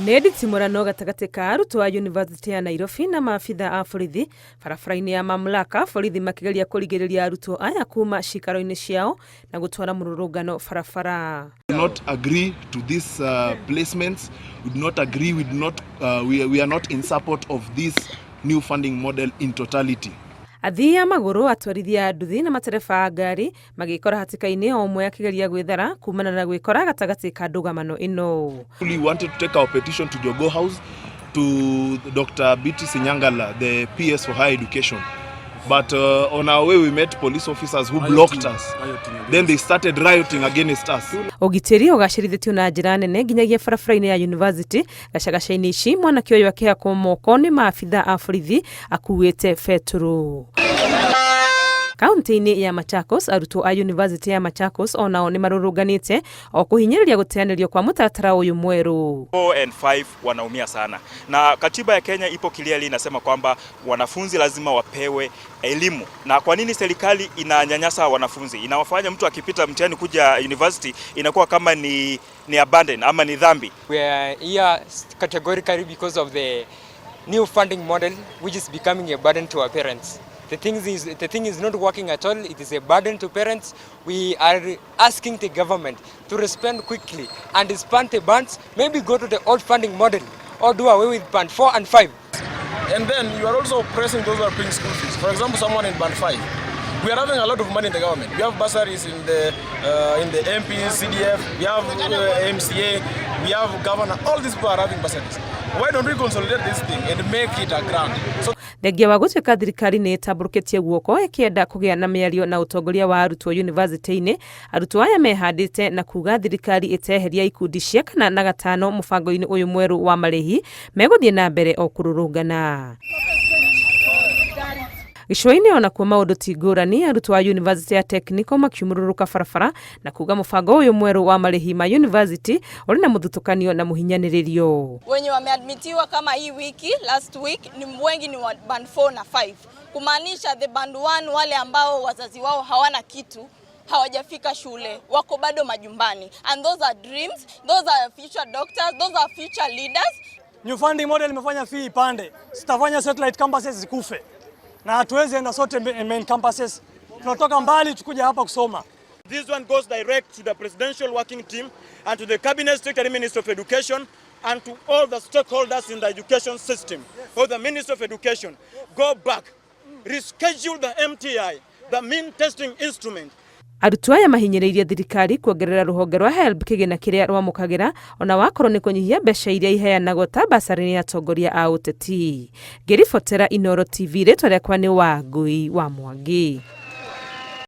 Nĩ nditimũrano gatagatĩ ka arutwo a Yunivasĩtĩ ya Nairobi na maabitha a borithi barabara-inĩ ya Mamlaka, borithi makĩgeria kũrigĩrĩria arutwo aya kuma ciikaro-inĩ ciao na gũtwara mũrũrũngano barabara. Do not agree to these placements. We do not agree. We do not. We are not in support of this new funding model in totality. Athii a magũrũ, atwarithia a nduthi na matereba a ngari magĩkora hatĩka-inĩ o ũmwe akĩgeria gwĩthara kumana na gwĩkora gatagatĩ ka ndũgamano ĩno. We wanted to take our petition to Jogoo House to Dr. Beatrice Inyangala, the PS for Higher Education. But on our way, we met police officers who blocked us. Then they started rioting against us. Ũgitĩri ũgacĩrithĩtio na njĩra nene nginyagia barabara-inĩ ya university gacagaca-inĩ ici mwanake ũyũ akĩhakwo moko nĩ maabitha a borithi akuĩte betũrũ. Kaunti-inĩ ya Machakos, arutwo a University ya Machakos onao nĩ marũrũnganĩte o kũhinyĩrĩria gũteanĩrio kwa mũtaratara ũyũ mwerũ. 4 and 5 wanaumia sana, na katiba ya Kenya ipo clearly inasema kwamba wanafunzi lazima wapewe elimu. Na kwa nini serikali inanyanyasa wanafunzi? Inawafanya mtu akipita mtihani kuja university inakuwa kama ni abandon ama ni dhambi. We are here categorically because of the new funding model, which is becoming a burden to our parents. The thing is not working at all. It is a burden to parents. We are asking the government to respond quickly and expand the bands, maybe go to the old funding model or do away with band 4 and 5. And then you are also oppressing those who are paying school fees. For example, someone in band 5. We are having a lot of money in the government. We have bursaries in the MP, CDF, we have MCA, we have governor. All these people are having bursaries. Why don't we consolidate this thing and make it a grant? So Thengia wa gũtuĩka thirikari nĩ ĩtambũrũkĩtie guoko ĩkĩenda kũgĩa na mĩario na ũtongoria wa arutwo yunivasĩtĩ-inĩ, arutwo aya mehandĩte na kuga thirikari ĩteheria ikundi cia kana na gatano mũbango-inĩ ũyũ mwerũ wa marĩhi megũthiĩ na mbere o kũrũrũngana. Gĩcũa-inĩ onakuo maũndũ ti ngũrani, arutwo a University ya Technical makiumũrũrũka barabara na kuga mũbango ũyũ mwerũ wa marĩhi ma university ũrĩ na mũthutũkanio na mũhinyanĩrĩrio. Wenye wameadmitiwa kama hii wiki, last week, ni wengi ni wa band 4 na 5, kumaanisha the band 1, wale ambao wazazi wao hawana kitu, hawajafika shule, wako bado majumbani, and those are dreams, those are future doctors, those are future leaders. New funding model imefanya fee ipande, zitafanya satellite campuses zikufe, na hatuwezi enda sote main campuses. Tunatoka mbali tukuja hapa kusoma. This one goes direct to the presidential working team and to the cabinet secretary, Minister of Education, and to all the stakeholders in the education system. For the Minister of Education, go back, reschedule the MTI, the mean testing instrument. Arutwo aya mahinyĩrĩirie thirikari kuongerera rũhonge rwa HELB kĩgĩna kĩrĩa rwamũkagĩra ona wakorwo nĩ kũnyihia mbeca iria iheanagwo ta basarĩ nĩ atongoria a ũteti. Ngĩribotera Inooro TV, rĩtwa rĩakwa nĩ Wangui wa Mwangi.